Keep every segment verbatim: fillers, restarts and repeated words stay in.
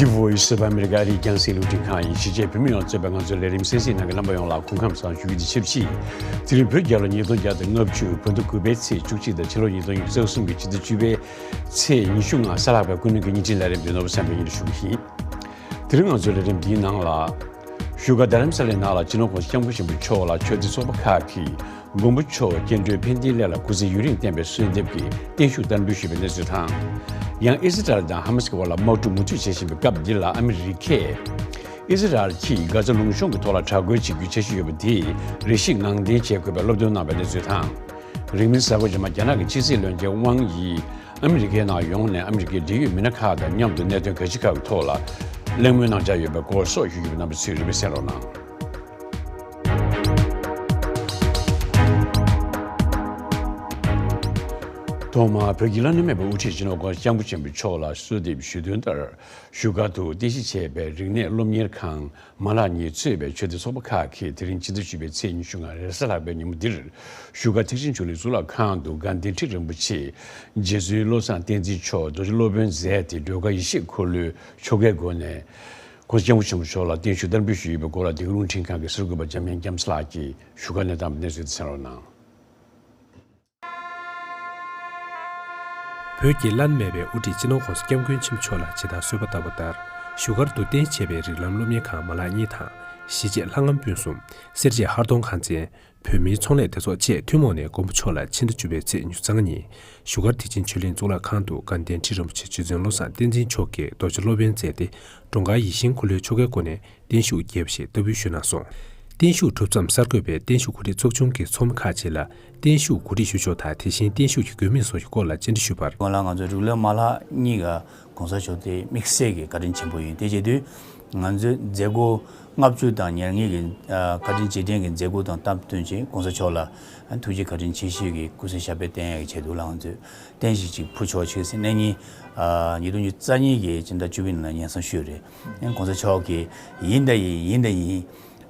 Voice of America ཨ་རིའི་རྒྱང་སྲིང་རླུང་འཕྲིན་ཁང་ཡིན། གཞིས་བྱེས་བོད་མི་ཡོངས་གཙོས་པའི་ང་ཚོའི་ལས་རིམ་གསན་གཟིགས་གནང་མཁན་རྣམ་པ་ཡོངས་ལ་སྐུ་ཁམས་བཟང་ཞུ་རྒྱུ་དེ་ཆེད་ཕྱིས། དེ་རིང་བོད་རྒྱལ་ལོ་ཉིས་སྟོང་བརྒྱ་དང་ལྔ་བཅུ་བོད་ཟླ་དགུ་པའི་ཚེས་བཅུ་གཅིག་དང་ཕྱི་ལོ་ཉིས་སྟོང་ཉི་ཤུ་རྩ་གསུམ་གྱི་ཕྱི་ཟླ་བཅུ་པའི་ཚེས་ཉི་ཤུ་ལྔ་གཟའ་ལྷག་པའི་སྐུ་སྣང་གི་བརྙན་འཕྲིན་ལས་རིམ་འདི་ནོར་བུ་བསམ་འཕེལ་གཉིས་ལ་ཞུ་གི་ཡིན། དེ་རིང་ང་ཚོའི་ལས་རིམ་འདིའི་ནང་ལ། བཞུགས་སྒར་རྡ་རམ་ས་ལའི་ནང་ལ་སྤྱི་ནོར་༸གོང་ས་༸སྐྱབས་མགོན་ཆེན་པོ་མཆོག་ལ་ཆོས་སྡེ་ཚོགས་པ་ཁག་གིས་མགོན་པོ་མཆོག་སྐྱེ་འགྲོའི་ཕན་བདེའི་སླད་ལ་སྐུ་ཚེ་ཡུན་རིང་བརྟན་པའི་གསོལ་འདེབས་ཀྱི་བརྟན་བཞུགས་བསྟར་འབུལ་ཞུས་པའི་གནས་ཚུལ་དང་། ཡང་ཨི་སི་རལ་དང་ཧ་མ་སི་ཀྱི་དབར་ལ་དམག་འཁྲུག་མུ་མཐུད་བྱེད་བཞིན་པའི་སྐབས་འདི་ལ་ཨ་མི་རི་ཀས་ཨི་སི་རལ་གྱིས་གྷ་ཛ་ལུང་གཤོང་གི་ཐོག་ལ་དྲག་རྒོལ་བྱེད་རྒྱུའི་འཆར་གཞི་ཡོད་པ་དེ་རེ་ཞིག་ངང་འཐེན་བྱེད་དགོས་པའི་སློབ་སྟོན་གནང་བའི་གནས་ཚུལ་དང་། རིང་མིན་གཟའ་འཁོར་རྗེས་མ་རྒྱ་ནག་གི་ཕྱི་སྲིད་བློན་ཆེན་ཝང་ཡི་ཨ་མི་རི་ཀའི་ནང་ཡོང་ནས་ཨ་མི་རི་ཀའི་འབྲེལ་ཡོད་མི་སྣ་ཁག་དང་མཉམ་དུ་གནད་དོན་གལ་ཆེ་ཁག་གི་ཐོག་ལ་གླེང་མོལ་གནང་འཆར་ཡོད་པའི་སྐོར་སོགས་ཞུ་རྒྱུ་ཡིན། རྣམ་པ་ཚོས་རིམ་པས་གསན་རོགས་གནང་། ཐོག་མར་བོད་ཀྱི་བླ་ན་མེད་པའི་དབུ་ཁྲིད་སྤྱི་ནོར་༸གོང་ས་༸སྐྱབས་མགོན་ཆེན་པོ་མཆོག་ལ་གསོལ་འདེབས་ཞུས་དོན་ལྟར། བཞུགས་སྒར་དུ་རྟེན་གཞི་བྱས་པའི་རིག་གནས་སློབ་གཉེར་ཁང་མ་ལག་གཉིས་གཙོས་པའི་ཆོས་སྡེ་ཚོགས་པ་ཁག་གིས་དེ་རིང་ཕྱི་ཟླ་བཅུ་པའི་ཚེས་ཉི་ཤུ་ལྔ་རེས་གཟའ་ལྷག་པའི་ཉིན་མོ་འདིར། བཞུགས་སྒར་ཐེག་ཆེན་ཆོས་གླིང་གཙུག་ལག་ཁང་དུ་དགའ་ལྡན་ཁྲི་རིན་པོ་ཆེ། རྗེ་བཙུན་བློ་བཟང་བསྟན་འཛིན་མཆོག་རྡོ་རྗེ་སློབ་དཔོན་མཛད་དེ་སྒྲོལ་དཀར་ཡེ་ཤེས་འཁོར་ལོའི་ཆོ་གའི་སྒོ་ནས། ༸གོང་ས་༸སྐྱབས་མགོན་ཆེན་པོ་མཆོག་ལ་བརྟན་བཞུགས་བསྟར་འབུལ་ཞུས་ཡོད་པའི་སྐོར་ལ་དེ་གའི་རླུང་འཕྲིན་ཁང་གི་གསར་འགོད་པ་འཇམ་དབྱངས་རྒྱ་མཚོ་ལགས་ཀྱིས་བཞུགས་སྒར་གནས་སྟངས་ཀྱི་གནས་ཚུལ་དེ་གསན་རོགས་གནང་། བོད་ཀྱི་བླ་ན་མེད་པའི་དབུ་ཁྲིད་སྤྱི་ནོར་༸གོང་ས་༸སྐྱབས་མགོན་ཆེན་པོ་མཆོག་ལ་ཇི་ལྟར་གསོལ་བ་བཏབ་པ་ལྟར། བཞུགས་སྒར་དུ་རྟེན་གཞི་བྱས་པའི་རིགས་ལམ་སློབ་གཉེར་ཁང་མ་ལག་གཉིས་དང་། གཞིས་བྱེས་ལྷ་ཁང་སྤུན་གསུམ། སེར་བྱེས་ཧར་གདོང་ཁང་ཚན། བོད་མིའི་ཚོང་ལས་སྡེ་ཚོགས་བཅས་ཐུན་མོང་ནས་མགོན་པོ་མཆོག་ལ་ཕྱི་ཟླ་བཅུ་པའི་ཚེས་ཉི་ཤུ་རྩ་ལྔ་ཉིན། བཞུགས་སྒར་ཐེག་ཆེན་ཆོས་གླིང་གཙུག་ལག་ཁང་དུ་དགའ་ལྡན་ཁྲི་རིན་པོ་ཆེ་རྗེ་བཙུན་བློ་བཟང་བསྟན་འཛིན་མཆོག་གིས་རྡོ་རྗེ་སློབ་དཔོན་མཛད་དེ། སྒྲོལ་དཀར་ཡིད་བཞིན་འཁོར་ལོའི་ཆོ་གའི་སྒོ་ནས་བརྟན་བཞུགས་རྒྱས་པ་ཞིག་བསྟར་འབུལ་ཞུས་གནང་སོང་། བརྟན་བཞུགས་གྲུབ་མཚམས་གསར་འགོད་པས་བརྟན་བཞུགས་གོ་སྒྲིག་ཚོགས་ཆུང་གི་ཚོགས་མི་ཁག་ཅིག་ལ་བརྟན་བཞུགས་གོ་སྒྲིག་ཞུ་ཕྱོགས་དང་། དེ་བཞིན་བརྟན་བཞུགས་ཀྱི་དགོས་དམིགས་སོགས་ཀྱི་སྐོར་ལ་བཅར་འདྲི་ཞུས་པར། སྔོན་ལ་ང་ཚོ་རིགས་ལམ་མ་ལག་གཉིས་ཀ་༸གོང་ས་མཆོག་དེ་དམིགས་བསལ་གྱི་བཀའ་དྲིན་ཆེན་པོ་ཡིན། དེ་བྱེད་དུས་ང་ཚོའི་མཛད་སྒོ་ལྔ་བཅུ་དང་ཉེར་ལྔའི་གི་ཨ་བཀའ་དྲིན་རྗེས་དྲན་གྱི་མཛད་སྒོ་དང་སྟབས་བསྟུན་ཅིང་༸གོང་ས་མཆོག་ལ་ཐུགས་རྗེ་བཀའ་དྲིན་ཆེ་ཞུའི་གི་སྐུ་གཟུགས་ཞབས་པད་བརྟན་ཡག་གི་ཆེད་དུ་ལ་ང་ཚོས་རྟེན་གཞི་ཅིག་ཕུལ་ཆོག་ཅིག་ཟེར་ནས་ཉིན་ཨ་ཉིས་སྟོང་ཉི་ཤུ་རྩ་གཉིས་ཀྱི་སྤྱི་ཟླ་བཅུ་པའི་ནང་ལ་སྙན་སེང་ཞུས་རེད། ཨ་༸གོང་ས་མཆོག་གིས་ཡིན་དང་ཡིན། ཡིན་དང་ཡིན།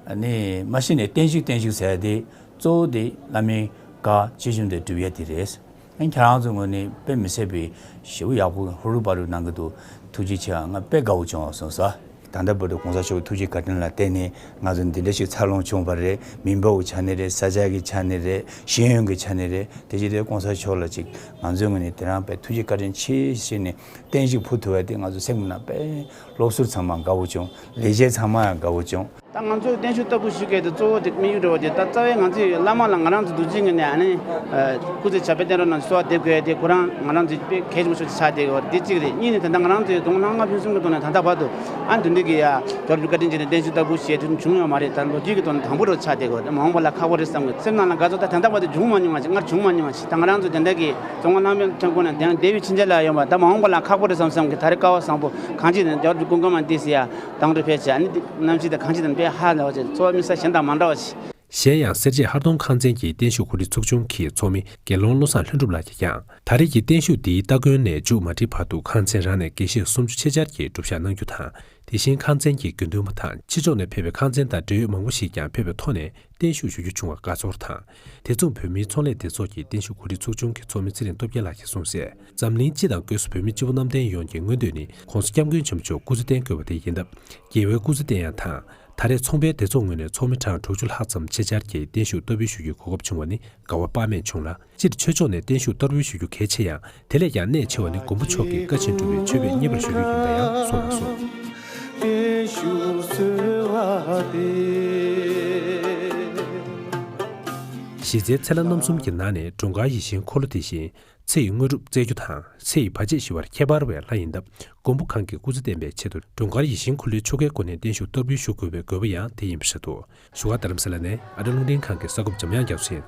ཨ་ནི་མ་གཞི་ནས་བརྟན་བཞུགས་བརྟན་བཞུགས་ཟེར་ཡ་དེ་གཙོ་བོ་དེ་བླ་མའི་བཀའ་ཇི་བཞིན་དུ་སྒྲུབ་ཡ་དེ་རེད། ཨ་ཁྱེད་རང་ཚོའི་ངོས་ནས་དཔེ་མི་སྲིད་པའི་ཞེ་པོ་ཡག་པོ་ཧུར་རུ་པ་རུ་གནང་གི་འདུག་ཐུགས་རྗེ་ཆེ། ང་དཔེ་དགའ་བོ་བྱུང་སོང་ས། ད་ལྟ་བར་དུ་༸གོང་ས་མཆོག་གི་ཐུགས་རྗེ་བཀའ་དྲིན་ལ་བརྟེན་ནས་ང་ཚོ་འདི་འདྲ་ཞིག་འཚར་ལོངས་བྱུང་བ་རེད། མི་འབོར་གྱི་ཆ་ནས་རེད། ས་ཆ་གི་ཆ་ནས་རེད། ཤེས་ཡོན་གྱི་ཆ་ནས་རེད། དེ་བྱས་དུས་༸གོང་ས་མཆོག་ལ་ཅིག་ང་ཚོའི་ངོས་ནས་དེ་རང་དཔེ་ཐུགས་རྗེ་བཀའ་དྲིན་ཆེ་ཞེས་ནས་བརྟན་བཞུགས་ཕུལ་ཐུབ་པ་དེ་ང་ཚོ་སེམས་ནང་དཔེ་སློབ་ཟུར་ཚང་མ་དགའ་བོ་བྱུང་། ལས་བྱེད་ཚང་མ་ཡང་དགའ་བོ་བྱུང་། ད་ང་ཚོས་བརྟན་བཞུགས་བསྟར་འབུལ་ཞུ་མཁན་དེ་གཙོ་བོ་དེ་དམིགས་ཡུལ་འདྲ་བོ་དེ་ད་རྩ་བའི་ང་ཚོས་བླ་མ་ལ་ང་རང་ཚོ་འདུ་བྱེད་ངོས་ནས་ཨ་ནི་སྐུ་ཚེ་ཞབས་པད་བརྟན་རོགས་གནང་གསོལ་བ་འདེབས་དགོས་དེ་ཁོ་རང་ང་རང་ཚོའི་དཔེ་གལ་ཆེན་པོ་ཤོས་ཅིག་ཆགས་བསྡད་ཡོད། དེ་གཅིག་རེད། གཉིས་ནི་ད་ལྟ་ང་རང་ཚོའི་རྫོང་ལྷ་ལྔ་ཕུན་སུམ་གྱི་ཐོག་ནས་ད་ལྟ་བར་དུ་ཨ་འདི་འདྲ་གི་ཡ་རྒྱལ་བ་རིན་པོ་ཆེ་བཀའ་དྲིན་ཆེ་ནས་བརྟན་བཞུགས་བསྟར་འབུལ་ཞུ་ཡ་དེ་བྱུང་ཡོད་མ་རེད། ད་ལོ་རྒྱུས་ཀྱི་ཐོག་ནས་དང་པོ་རུ་ཆགས་བསྡད་ཡོད། མ་འོངས་པ་ལ་ཁག་པོ་རེད་བསམ་གི། སེམས་ནང་ལ་དགའ་ཚོར་ད་ད་ལྟ་བར་དུ་བྱུང་མ་མྱོང་བ་ཞིག་སྔར་བྱུང་མ་མྱོང་བ་ཞིག་ད་ང་རང་ཚོ་དེ་འདྲ་གི་རྫོང་ལྷ་ལྔ་ཕུན་སུམ་ཐོན་ཁུངས་ནས་དེང་སྡེ་བའི་ཕྱི་རྒྱལ་ལ་ཡོང་བ་ད་མ་འོངས་པ་ལ་ཁག་པོ་རེད་བསམ་བསམ་གི། ད་རེས་སྐལ་བ་བཟང་པོ་གང་ཅི་ནས་རྒྱལ་བ་རིན་པོ་ཆེ་སྐུ་མཁར་མ་འདི་སི་ཡ་དང་འདྲ་ཕེབས་བྱས་ཨ་ནི་འདི་གནམ་གཤིས་དང་གང་ཅི་དང་དཔེ་ཧ་ལས་པ་བྱས། འཚོ་བ་དམིགས་བསལ་གཞན་དང་མ་འདྲ་བ་ཞིག་གཞན་ཡང་སེར་བྱེས་ཧར་གདོང་ཁང་ཚན་གྱི་བརྟན་བཞུགས་གོ་སྒྲིག་ཚོགས་ཆུང་གི་ཚོགས་མི་དགེ་སློང་བློ་བཟང་ལྷུན་གྲུབ་ལགས་ཀྱིས་ཀྱང་། ད་རེས་ཀྱི་བརྟན་བཞུགས་འདིའི་སྟ་གོན་ནས་མཇུག་མ་སྒྲིལ་བར་དུ་ཁང་ཚན་རང་ནས་དགེ་བཤེས་སུམ་ཅུ་ཆེད་བཅར་གྱིས་སྒྲུབ་བཞག་གནང་རྒྱུ་དང་། དེ་བཞིན་ཁང་ཚན་གྱི་དགེ་འདུན་པ་དང་ཕྱི་ཕྱོགས་ནས་ཕེབས་པའི་ཁང་ཚན་དང་འབྲེལ་ཡོད་མང་པོ་ཞིག་ཀྱང་ཕེབས་པའི་ཐོག་ནས་བརྟན་བཞུགས་ཞུ་རྒྱུ་བྱུང་བར་དགའ་ཚོར་དང་། དེ་མཚུངས་བོད་མིའི་ཚོང་ལས་སྡེ་ཚོགས་ཀྱི་བརྟན་བཞུགས་གོ་སྒྲིག་ཚོགས་ཆུང་གི་ཚོགས་མི་ཚེ་རིང་སྟོབས་རྒྱལ་ལགས་ཀྱིས་གསུངས་གསལ། འཛམ་གླིང་སྤྱི་དང་སྒོས་སུ་བོད་མི་སྤྱི་བོ་གནམ་བསྟན་ཡོངས་ཀྱི་སྔོན་དུས་ནི་༸གོང་ས་༸སྐྱབས་མགོན་ཆེན་པོ་མཆོག་སྐུ་ཚེ་བརྟན་དགོས་པ་དེ་ཡིན་སྟབས། རྒྱལ་བའི་སྐུ་ཚེ་བརྟན་ཡག་དང་། ད་རེས་ཚོང་པའི་སྡེ་ཚོགས་ངོས་ནས་ཚོགས་མི་གྲངས་དྲུག་ཅུ་ལྷག་ཙམ་ཆེད་བཅར་གྱིས་བརྟན་བཞུགས་བསྟར་འབུལ་ཞུ་རྒྱུའི་གོ་སྐབས་བྱུང་བ་ནི་དགའ་བ་དཔག་མེད་བྱུང་ལ། སྤྱིར་ཆོས་ཕྱོགས་ནས་བརྟན་བཞུགས་བསྟར་འབུལ་ཞུ་རྒྱུ་གལ་ཆེ་ཡང་། དེ་ལས་ཀྱང་གནད་ཆེ་བ་ནི་མགོན་པོ་མཆོག་གི་བཀའ་བཞིན་སྒྲུབ་པའི་མཆོད་པས་མཉེས་པར་བཞུགས་རྒྱུ་ཡིན་པ་ཡང་གསུངས་གནང་སོང་། གཞི་རྩའི་ཚེ་ལྷ་རྣམ་གསུམ་གྱི་ནང་ནས་སྒྲོལ་དཀར་ཡིད་བཞིན་འཁོར་ལོ་དེ་བཞིན། ཚེ་ཡི་དངོས་གྲུབ་སྩལ་རྒྱུ་དང་ཚེ་ཡི་བར་ཆད་ཞི་བར་ཁྱད་པར་བའི་ལྷ་ཡིན་སྟབས། མགོན་པོ་གང་གི་སྐུ་ཚེ་བརྟན་པའི་ཆེད་དུ་སྒྲོལ་དཀར་ཡིད་བཞིན་འཁོར་ལོའི་ཆོ་གའི་སྒོ་ནས་བརྟན་བཞུགས་བསྟར་འབུལ་ཞུ་དགོས་པའི་དགོས་པ་ཡང་དེ་ཡིན་པ་རེད་འདུག་བཞུགས་སྒར་རྡ་རམ་ས་ལ་ནས་ཨ་རི་རླུང་འཕྲིན་ཁང་གི་གསར་འགོད་པ་འཇམ་དབྱངས་རྒྱ་མཚོ་ཡིན།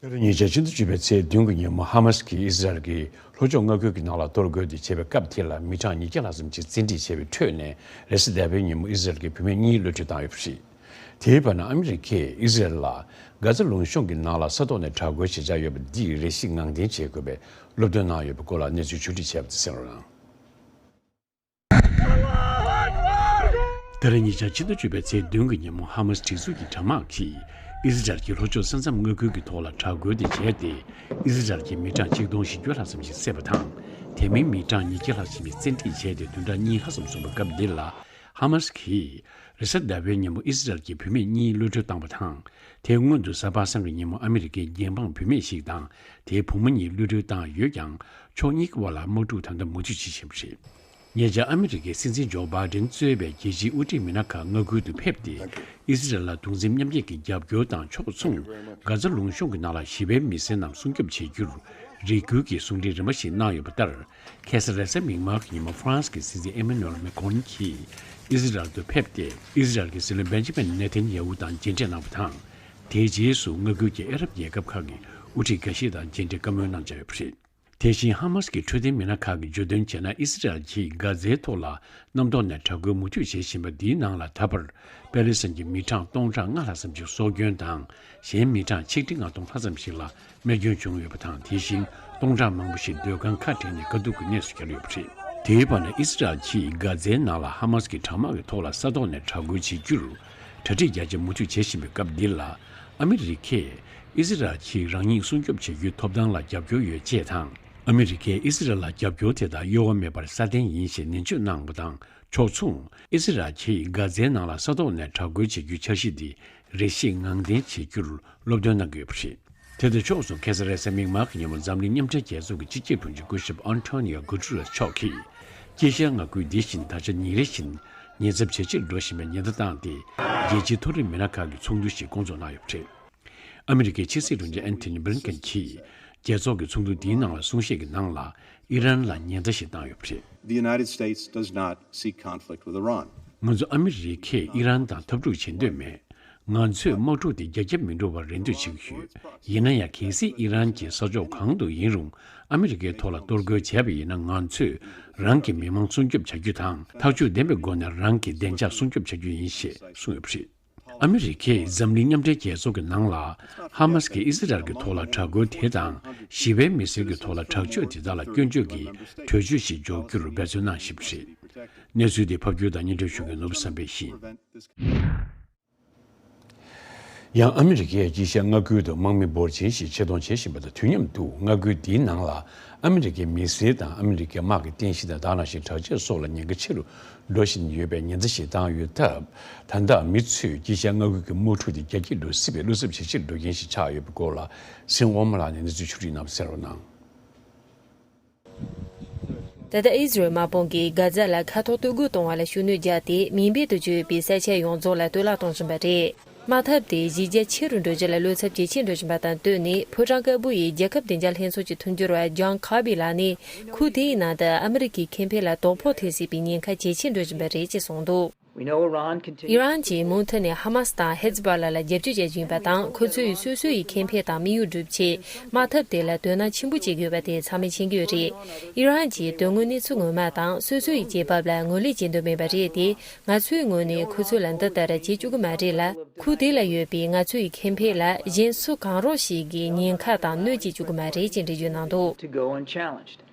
ཨ་རི་ཉེ་ཆར་ཕྱི་ཟླ་བཅུ་པའི་ཚེས་བདུན་གྱི་ཉིན་མོ་ཧ་མ་སི་ཀྱིས་ཨི་སི་རལ་གྱི་ལྷོ་ཕྱོགས་མངའ་ཁུལ་གྱི་ནང་ལ་གཏོར་རྒོལ་དེ་བྱས་པའི་སྐབས་དེ་ལ་མི་གྲངས་ཉིས་བརྒྱ་ལྷག་ཙམ་ཞིག་བཙན་ཁྲིད་བྱས་པའི་ཁྲོད་ནས་རེས་གཟའ་ཟླ་བའི་ཉིན་མོ་ཨི་སི་རལ་གྱི་བུད་མེད་གཉིས་གློད་གྲོལ་བཏང་ཡོད་པ་རེད། དེའི་བར་ན་ཨ་མི་རི་ཀས་ཨི་སི་རལ་ལ་གྷ་ཛ་ལུང་གཤོང་གི་ནང་ལ་ས་ཐོག་ནས་དྲག་རྒོལ་བྱེད་འཆར་ཡོད་པ་འདི་རེ་ཞིག་ངང་འཐེན་བྱེད་དགོས་པའི་སློབ་སྟོན་གནང་ཡོད་པའི་སྐོར་ལ་གནས་ཚུལ་ཕྱོགས་སྒྲིག་བྱས་པ་དེ་གསན་རོགས་གནང་། ད་རེས་ཉེ་ཆར་ཕྱི་ཟླ་བཅུ་པའི་ཚེས་བདུན་གྱི་ཉིན་མོ་ཧ་མ་སི་སྒྲིག་འཛུགས་ཀྱི་དྲ་དམག་གིས་ ཨི་ཟི་རལ་གྱི་ལྷོ་ཕྱོགས་ས་མཚམས་མངའ་ཁུལ་གྱི་ཐོག་ལ་དྲག་རྒོལ་དེ་བྱས་ཏེ། ཨི་ཟི་རལ་གྱི་མི་གྲངས་ཆིག་སྟོང་བཞི་བརྒྱ་ལྷག་ཙམ་ཞིག་བསད་པ་དང་། དེ་མིན་མི་གྲངས་ཉིས་བརྒྱ་ལྷག་ཙམ་ཞིག་བཙན་ཁྲིད་བྱས་ཏེ། བདུན་ཕྲག་གཉིས་ལྷག་ཙམ་སོང་བའི་སྐབས་འདི་ལ། ཧ་མ་སི་གིས་རེས་གཟའ་ཟླ་བའི་ཉིན་མོ་ཨི་ཟི་རལ་གྱི་བུད་མེད་གཉིས་གློད་གྲོལ་བཏང་བ་དང་། དེའི་སྔོན་དུ་གཟའ་པ་སངས་ཀྱི་ཉིན་མོ་ཨ་མི་རི་ཀའི་རྒྱལ་འབངས་བུད་མེད་ཞིག་དང་། དེའི་བུ་མོ་གཉིས་གློད་གྲོལ་བཏང་ཡོད་ཀྱང་། ཕྱོགས་གཉིས་ཀྱི་བར་ལ་དམག་འཁྲུག་ད་ལྟ་མུ་མཐུད་བྱེད་བཞིན་པ་རེད། ཉེ་ཆར་ཨ་མི་རི་ཀའི་སྲིད་འཛིན་ཇོ་བྷའི་ཌེན་གཙོས་པའི་རྒྱལ་སྤྱིའི་དབུ་ཁྲིད་མི་སྣ་ཁག་མངའ་ཁུལ་དུ་ཕེབས་ཏེ། ཨི་ཟི་རལ་ལ་གདུང་སེམས་མཉམ་སྐྱེད་ཀྱི་རྒྱབ་སྐྱོར་དང་ཕྱོགས་མཚུངས། གྷ་ཛ་ལུང་གཤོང་གི་ནང་ལ་ཞི་བའི་མི་སེར་རྣམས་སྲུང་སྐྱོབ་བྱེད་རྒྱུར། རེ་སྐུལ་གྱི་གསུང་འཕྲིན་རིམ་པ་ཞིག་གནང་ཡོད་པ་ལྟར། ཁ་སང་རེས་གཟའ་མིག་དམར་གྱི་ཉིན་མོ་ཧྥ་རན་སི་གི་སྲིད་འཛིན་ཨེ་མེ་ནུ་ཨེལ་མེ་ཁོན་གྱིས་ཨི་ཟི་རལ་དུ་ཕེབས་ཏེ། ཨི་ཟི་རལ་གྱི་སྲིད་བློན་བེན་ཇི་མིན་ནེ་ཐན་ཡ་ཧུ་དང་མཇལ་འཕྲད་གནང་བ་དང་། དེའི་རྗེས་སུ་མངའ་ཁུལ་གྱི་ཨ་རབ་རྒྱལ་ཁབ་ཁག་གི་དབུ་ཁྲིད་འགའ་ཤས་དང་མཇལ་འཕྲད་བཀའ་མོལ་གནང་འཆར་ཡོད་པ་རེད། དེ་བཞིན་ཧ་མ་སི་གི་འཕྲོད་བསྟེན་མི་སྣ་ཁག་གིས་བརྗོད་དོན་བྱས་ན། ཨི་སི་རལ་གྱིས་གྷ་ཛའི་ཐོག་ལ་གནམ་ཐོག་ནས་དྲག་རྒོལ་མུ་མཐུད་བྱེད་བཞིན་པ་འདིའི་ནང་ལ། ད་བར་པེ་ལེ་སི་ཐན་གྱི་མི་གྲངས་སྟོང་ཕྲག་ལྔ་ལྷག་ཙམ་ཞིག་སྲོག་སྐྱོན་དང་། གཞན་མི་གྲངས་ཆིག་ཁྲི་ལྔ་སྟོང་ལྷག་ཙམ་ཞིག་ལ་རྨས་སྐྱོན་བྱུང་ཡོད་པ་དང་། དེ་བཞིན་སྟོང་ཕྲག་མང་པོ་ཞིག་སྡོད་ཁང་ཁ་བྲལ་ནས་དཀའ་སྡུག་གི་གནས་སུ་གྱར་ཡོད་པ་རེད། དེའི་བར་ན། ཨི་སི་རལ་གྱིས་གྷ་ཛའི་ནང་ལ་ཧ་མ་སི་གི་དྲག་དམག་གི་ཐོག་ལ་ས་ཐོག་ནས་དྲག་རྒོལ་བྱེད་རྒྱུར་གྲ་སྒྲིག་རྒྱ་ཆེ་མུ་མཐུད་བྱེད་བཞིན་པའི་སྐབས་འདི་ལ། ཨ་མི་རི་ཀས་ཨི་སི་རལ་གྱིས་རང་ཉིད་སྲུང་སྐྱོབ་བྱེད་རྒྱུའི་ཐོབ་ཐང་ལ་རྒྱབ་སྐྱོར་ཡོད་ཅེས་དང་། ཨ་མི་རི་ཀས་ཨི་སི་རལ་ལ་རྒྱབ་སྐྱོར་དེ་དག་གཡོ་བ་མེད་པར་སྲ་བརྟན་ཡིན་ཞེས་ནན་བརྗོད་གནང་བ་དང་། ཕྱོགས་མཚུངས། ཨི་སི་རལ་གྱིས་གྷ་ཛའི་ནང་ལ་ས་ཐོག་ནས་དྲག་རྒོལ་བྱེད་རྒྱུའི་འཆར་གཞི་འདི་རེ་ཞིག་ངང་འཐེན་བྱེད་རྒྱུར་སློབ་སྟོན་གནང་གི་ཡོད་པ་རེད། དེ་དང་ཕྱོགས་སུ། ཁ་སང་རེས་གཟའ་མིག་དམར་གྱི་ཉིན་མོ་འཛམ་གླིང་མཉམ་འབྲེལ་རྒྱལ་ཚོགས་ཀྱི་སྤྱི་ཁྱབ་དྲུང་ཆེ་སྐུ་ཞབས་ཨན་ཐོ་ནི་ཡོ་གུ་ཏུ་རེས་མཆོག་གིས། དཀྱིལ་ཤར་མངའ་ཁུལ་འདི་བཞིན་ད་ཆ་ཉིན་རེ་བཞིན་ཉེན་ཚབས་ཇེ་ཆེར་འགྲོ་བཞིན་པའི་ཉེན་བརྡ་བཏང་སྟེ། རྒྱལ་སྤྱིའི་མཐོ་རིམ་མི་སྣ་ཁག་གི་ཚོགས་འདུ་ཞིག་བསྐོང་ཚོགས་གནང་ཡོད་པ་རེད། ཨ་མི་རི་ཀའི་ཕྱི་སྲིད་དྲུང་ཆེ་ཨན་ཐོ་ནི་བྷི་ལིན་ཀེན་གྱིས། རྒྱལ་ཚོགས་ཀྱི་ཚོགས་འདུ་འདིའི་ནང་ལ་གསུང་བཤད་ཀྱི་ནང་ལ། ཨི་རན་ལ་ཉེན་བརྡ་ཞིག་བཏང་ཡོད་པ་རེད། The United States does not seek conflict with Iran. ང་ཚོ་ཨ་མི་རི་ཀས་ཨི་རན་དང་འཐབ་འཁྲུག་བྱེད་འདོད་མེད། ང་ཚོས་དམག་འཁྲུག་དེ་རྒྱ་ཁྱབ་མི་འགྲོ་བར་རེ་འདོད་བྱེད་ཀྱི་ཡོད། ཡིན་ན་ཡང་། གལ་སྲིད་ཨི་རན་གྱིས་ས་ཕྱོགས་གང་དུ་ཡིན་རུང་ཨ་མི་རི་ཀའི་ཐོག་ལ་གཏོར་རྒོལ་བྱས་པ་ཡིན་ན། ང་ཚོས་རང་གི་མི་མང་སྲུང་སྐྱོབ་བྱ་རྒྱུ་དང་། ཐག་གཅོད་ལྡན་པའི་སྒོ་ནས་རང་གི་བདེ་འཇགས་སྲུང་སྐྱོབ་བྱ་རྒྱུ་ཡིན་ཞེས་གསུངས་ཡོད་པ་རེད། ཨ་མི་རི་ཀས་འཛམ་གླིང་མཉམ་འབྲེལ་རྒྱལ་ཚོགས་ཀྱི་ནང་ལ། ཧ་མ་སི་ཀྱིས་ཨི་སི་རལ་གྱི་ཐོག་ལ་དྲག་རྒོལ་དེ་དང་། ཞི་བའི་མི་སེར་གྱི་ཐོག་ལ་དྲག་སྤྱོད་དེ་དག་ལ་སྐྱོན་བརྗོད་ཀྱི་གྲོས་ཆོད་ཞིག་འཇོག་རྒྱུར་འབད་བརྩོན་གནང་བཞིན་པ་རེད། གནས་ཚུལ་དེ་ཕབ་སྒྱུར་དང་སྙན་སྒྲོན་ཞུ་མཁན་ནོར་བུ་བསམ་འཕེལ་ཡིན། ཡང་ཨ་མི་རི་ཀས་དཀྱིལ་ཤར་མངའ་ཁུལ་དུ་དམག་མི་འབོར་ཆེན་ཞིག་ཆེད་གཏོང་བྱེད་བཞིན་པ་དང་། དུས་མཉམ་དུ་མངའ་ཁུལ་འདིའི་ནང་ལ་ཨ་མི་རི་ཀའི་མི་སེར་དང་། ཨ་མི་རི་ཀའི་དམག་གི་རྟེན་གཞི་དང་། དེ་ནང་བཞིན་དྲག་ཆས་སོགས་ལ་ཉེན་ཁ་ཆེ་རུ་འགྲོ་བཞིན་ཡོད་པའི་ཉེན་བརྡ་ཞིག་བཏང་ཡོད་སྟབས། ད་ལྟ་མི་ཚོས་དཀྱིལ་ཤར་མངའ་ཁུལ་གྱི་དམག་འཁྲུག་དེ་རྒྱ་སྐྱེད་འགྲོ་སྲིད་པའི་བློ་འཚབ་ཇེ་ཆེར་འགྲོ་མཁན་ཞིག་ཆགས་ཡོད་པའི་སྐོར་ལ། སེང་དབང་མོ་ལགས་ནས་གནས་ཚུལ་ཕྱོགས་སྒྲིག་གནང་བ་གསན་རོགས་གནང་། ད་ལྟ་ཨི་ཟི་རལ་དམག་དཔུང་གིས་གྷ་ཛ་ལ་མཁའ་ཐོག་གཏོར་རྒོལ་གཏོང་བ་ལ་ཤུགས་སྣོན་བརྒྱབ་སྟེ། མེ་འབོད་དུ་གྱུར་པའི་ས་ཆ་ཡོངས་རྫོགས་ལ་གཏོར་བརླག་གཏོང་བཞིན་པ་རེད། དམག་འཐབ་དེ་གཞི་རྒྱ་ཆེ་རུ་འགྲོ་རྒྱུ་ལ་བློ་འཚབ་ཇེ་ཆེར་འགྲོ་བཞིན་པ་དང་བསྟུན་ནས། ཕོ་བྲང་དཀར་པོ་ཡི་རྒྱལ་ཁབ་བདེ་འཇགས་ལྷན་ཚོགས་ཀྱི་མཐུན་འགྱུར་བ་ཇོན་ཁར་བི་ལགས་ནས། ཁུལ་དེའི་ནང་དུ་ཨ་མི་རི་ཀའི་ཁེ་ཕན་ལ་དོ་ཕོག་ཐེབས་སྲིད་པའི་ཉེན་ཁ་ཇེ་ཆེར་འགྲོ་བཞིན་པ་རེད་ཅེས་གསུངས་འདུག། ཨི་རན་གྱིས་མུ་མཐུད་ནས་ཧ་མ་སི་དང་ཧེ་ཛི་བྷོ་ལ་ལ་རྒྱབ་སྐྱོར་བྱེད་བཞིན་པ་དང་། ཁོ་ཚོས་སོ་སོ་ཡི་ཁེ་ཕན་དང་དམིགས་ཡུལ་སྒྲུབ་ཆེད། དམག་འཐབ་དེ་ལ་དོ་སྣང་ཆེན་པོ་བྱེད་དགོས་པ་དེ་ཚང་མས་མཁྱེན་གྱི་ཡོད་རེད། ཨི་རན་གྱིས་དོན་དངོས་གནས་ཚུལ་ངོ་མ་དང་སོ་སོ་ཡི་རྒྱལ་བབ་ལ་ངོས་ལེན་བྱེད་འདོད་མེད་པ་རེད་དེ། ང་ཚོའི་ངོས་ནས་ཁོ་ཚོ་ལ་འདི་ལྟར་བྱེད་བཅུག་གི་མ་རེད་ལ། ཁུལ་དེ་ལ་ཡོད་པའི་ང་ཚོའི་ཁེ་ཕན་ལ་གཞན་སུ་གང་རུང་ཞིག་གིས་ཉེན་ཁ་དང་གནོད་བྱེད་བཅུག་གི་མ་རེད་ཅེས་འགྲེལ་བརྗོད་གནང་འདུག།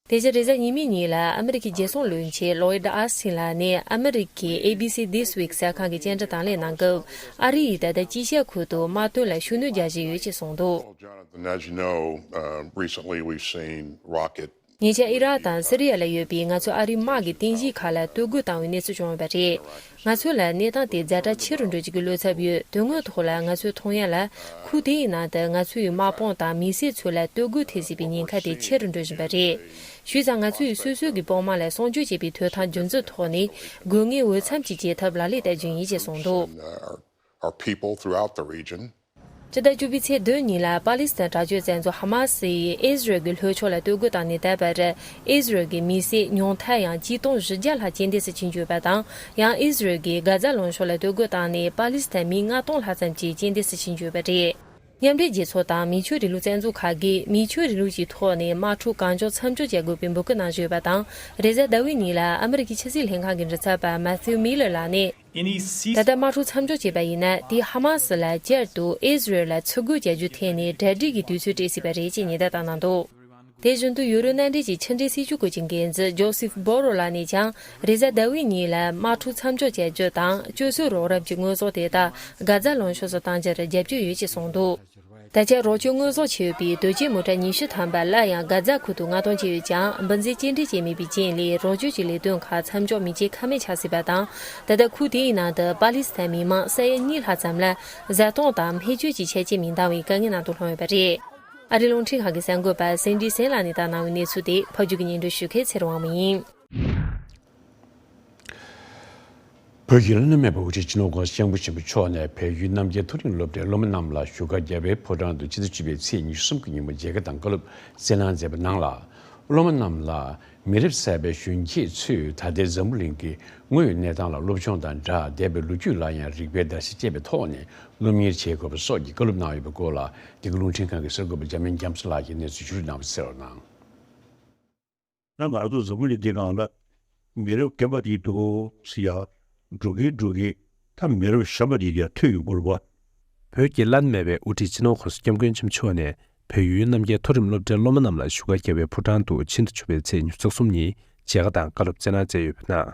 དེ་བཞིན་རེས་གཟའ་ཉི་མའི་ཉིན་ལ་ཨ་མི་རི་ཀའི་རྒྱལ་སྲུང་བློན་ཆེན་ལོའིད་ཨོ་སི་ཐིན་ལགས་ནས་ཨ་མི་རི་ཀའི་ཨེ་བི་སི་This Week གསར་ཁང་གི་བཅར་འདྲི་དང་ལེན་གནང་སྐབས། ཨ་རི་ཡིས་ད་ལྟ་དཀྱིལ་ཤར་ཁུལ་དུ་དམག་དོན་ལ་ཤུགས་སྣོན་རྒྱག་བཞིན་ཡོད་ཅེས་གསུངས་འདུག། Well, Jonathan, as you know, uh, recently we've seen rocket ཉེ་ཆར་ཨི་རག་དང་སི་རི་ཡ་ལ་ཡོད་པའི་ང་ཚོའི་ཨ་རིའི་དམག་གི་རྟེན་གཞི་ཁག་ལ་གཏོར་རྒོལ་བཏང་བའི་གནས་ཚུལ་བྱུང་ཡོད་པ་རེད། ང་ཚོ་ལ་གནས་སྟངས་དེ་ཛ་དྲག་ཆེ་རུ་འགྲོ་བཅུག་གི་བློ་འཚབ་ཡོད། དོན་དངོས་ཐོག་ལ་ང་ཚོའི་མཐོང་ཡ་ལ། ཁུལ་དེའི་ནང་དུ་ང་ཚོའི་དམག་དཔུང་དང་མི་སེར་ཚོ་ལ་གཏོར་རྒོལ་ཐེབས་སྲིད་པའི་ཉེན་ཁ་དེ་ཆེ་རུ་འགྲོ་བཞིན་པ་རེད། བྱས་ཙང་ང་ཚོས་སོ་སོའི་གི་དཔུང་དམག་ལ་སྲུང་སྐྱོབ་བྱེད་པའི་ཐོབ་ཐང་རྒྱུ་མཚན་ཐོག་ནས། དགོས་ངེས་འོས་འཚམ་གྱི་བྱེད་ཐབས་ལག་ལེན་བསྟར་རྒྱུ་ཡིན་ཞེས་གསུངས་འདུག། And, uh, our, our people throughout the region. སྤྱི་ཟླ་བཅུ་པའི་ཚེས་བདུན་ཉིན་ལ་པ་ལི་སི་ཐན་དྲག་སྤྱོད་བཙན་རྫོང་ཧ་མ་སི་ཡིས་ཨི་ཟི་རལ་གྱི་ལྷོ་ཕྱོགས་ལ་གཏོར་རྒོལ་བཏང་ནས་ད་བར། ཨི་ཟི་རལ་གྱི་མི་སེར་ཉུང་མཐའ་ཡང་ཆིག་སྟོང་བཞི་བརྒྱ་ལྷག་རྐྱེན་འདས་སུ་ཕྱིན་ཡོད་པ་དང་། ཡང་ཨི་ཟི་རལ་གྱིས་གྷ་ཛ་ལུང་ཕྱོགས་ལ་གཏོར་རྒོལ་བཏང་ནས་པ་ལི་སི་ཐན་མི་ལྔ་སྟོང་ལྷག་ཙམ་ཞིག་རྐྱེན་འདས་སུ་ཕྱིན་ཡོད་པ་རེད། མཉམ་འབྲེལ་རྒྱལ་ཚོགས་དང་མི་ཆོས་རིང་ལུགས་བཙན་རྒྱལ་ཚོགས་ཁག་གིས་མི་ཆོས་རིང་ལུགས་ཀྱི་ཐོག་ནས་དམག་འཁྲུག་གང་མགྱོགས་མཚམས་འཇོག་བྱ་དགོས་པའི་འབོད་སྐུལ་གནང་བཞིན་ཡོད་པ་དང་། རེས་གཟའ་ཟླ་བའི་ཉིན་ལ་ཨ་མི་རི་ཀའི་ཕྱི་སྲིད་ལྷན་ཁང་གི་མགྲིན་ཚབ་པ་མ་ཐིའུ་མི་ལར་ལགས་ནས། ད་ལྟ་དམག་འཁྲུག་མཚམས་འཇོག་བྱས་པ་ཡིན་ན། དེས་ཧ་མ་སི་ལ་བསྐྱར་དུ་ཨི་ཟི་རལ་ལ་ཚུར་རྒོལ་བྱ་རྒྱུའི་ཐད་ནས་གྲ་སྒྲིག་གི་དུས་ཚོད་སྤྲད་སྲིད་པ་རེད་ཅེས་ཉེན་བརྡ་བཏང་གནང་འདུག། དེ་བཞིན་དུ་ཡུ་རོབ་མནའ་འབྲེལ་གྱི་ཕྱི་འབྲེལ་སྲིད་ཇུས་སྐོར་གྱི་འགན་འཛིན་ཇོ་སིབ་བྷོ་རོ་ལགས་ནས་ཀྱང་རེས་གཟའ་ཟླ་བའི་ཉིན་ལ་དམག་འཁྲུག་མཚམས་འཇོག་བྱ་རྒྱུ་དང་སྤྱོད་གསོལ་རོགས་རམ་གྱི་དངོས་ཟོག་དེ་དག་གྷ་ཛ་ལུང་ཕྱོགས་སུ་གཏང་རྒྱུར་རྒྱབ་སྐྱོར་ཡོད་ཅེས་གསུངས་འདུག་ད་ཆ་རོགས་སྐྱོར་དངོས་ཟོག་ཆེ་ཡོད་པའི་དོས་སྐྱེལ་མོ་ཊ་ཉི་ཤུ་ཐམ་པ་སླར་ཡང་གྷ་ཛ་ཁུལ་དུ་མངགས་གཏོང་བྱས་ཡོད་ཀྱང་འབུལ་འཛིན་སྐྱེལ་འདྲེན་བྱེད་མེད་པའི་རྐྱེན་ལས་རོགས་སྐྱོར་གྱི་ལས་དོན་ཁག་མཚམས་འཇོག་མི་བྱེད་ཁ་མེད་ཆགས་སྲིད་པ་དང་། ད་ལྟ་ཁུལ་དེའི་ནང་དུ་པ་ལི་སི་ཐན་མི་མང་ས་ཡ་གཉིས་ལྷག་ཙམ་ལ་བཟའ་བཏུང་དང་སྨན་བཅོས་ཀྱི་ཆ་རྐྱེན་མི་འདང་བའི་དཀའ་ངལ་ནང་དུ་ལྷུང་ཡོད་པ་རེད། ཨ་རིའི་རླུང་འཕྲིན་ཁང་གི་གསར་འགོད་པ་སེང་ཌི་སེན་ལགས་ནས་བཏང་གནང་བའི་གནས་ཚུལ་དེ་ཕབ་སྒྱུར་གྱིས་སྙན་སྒྲོན་ཞུ་མཁན་ཚེ་རིང་དབང་མོ་ཡིན། བོད་ཀྱི་བླ་ན་མེད་པའི་དབུ་ཁྲིད་སྤྱི་ནོར་༧གོང་ས་༧སྐྱབས་མགོན་ཆེན་པོ་མཆོག་ནས་བལ་ཡུལ་རྣམ་རྒྱལ་མཐོ་རིམ་སློབ་གྲྭའི་སློབ་མ་རྣམས་ལ་བཞུགས་སྒར་རྒྱལ་བའི་ཕོ་བྲང་དུ་ཕྱི་ཟླ་བཅུ་པའི་ཚེས་ཉི་ཤུ་གསུམ་གྱི་ཉིན་མོ་མཇལ་ཁ་དང་བཀའ་སློབ་སྩལ་གནང་མཛད་པ་ནང་ལ། སློབ་མ་རྣམས་ལ་མི་རབས་གསར་པའི་གཞོན་སྐྱེས་ཚོས་ད་ལྟའི་འཛམ་བུ་གླིང་གི་དངོས་ཡོད་གནས་སྟངས་ལ་སློབ་སྦྱོང་དང་སྦྲགས་འདས་པའི་ལོ་རྒྱུས་ལ་ཡང་རིག་པའི་བརྡར་ཤ་བཅད་པའི་ཐོག་ནས་སློབ་གཉེར་བྱེད་དགོས་པ་སོགས་ཀྱི་བཀའ་སློབ་གནང་ཡོད་པའི་སྐོར་ལ། འདི་ག་རླུང་འཕྲིན་ཁང་གི་གསར་འགོད་པ་འཇམ་དབྱངས་རྒྱ་མཚོ་ལགས་ཀྱིས་གནས་ཚུལ་ཞུ་གནང་བ་གསན་རོགས་གནང་། ད་ང་ཚོ་འཛམ་བུ་གླིང་འདི་སྒང་ལ་མི་རབས་རྒན་པ་དེ་འདུག་ཟེར་ཡ། འགྲོ་གིན་འགྲོ་གིན་ད་མི་རབས་གཞོན་པ་དེ་ཡར་ཐོན་ཡོང་གི་རེད་པ། བོད་ཀྱི་བླ་ན་མེད་པའི་དབུ་ཁྲིད་སྤྱི་ནོར་༧གོང་ས་༧སྐྱབས་མགོན་ཆེན་པོ་མཆོག་ནས་བལ་ཡུལ་རྣམ་རྒྱལ་མཐོ་རིམ་སློབ་གྲྭའི་སློབ་མ་རྣམས་ལ་བཞུགས་སྒར་རྒྱལ་བའི་ཕོ་བྲང་དུ་ཕྱི་ཟླ་བཅུ་པའི་ཚེས་ཉི་ཤུ་རྩ་གསུམ་ཉིན་མཇལ་ཁ་དང་བཀའ་སློབ་སྩལ་གནང་མཛད་ཡོད་པའི་ནང་།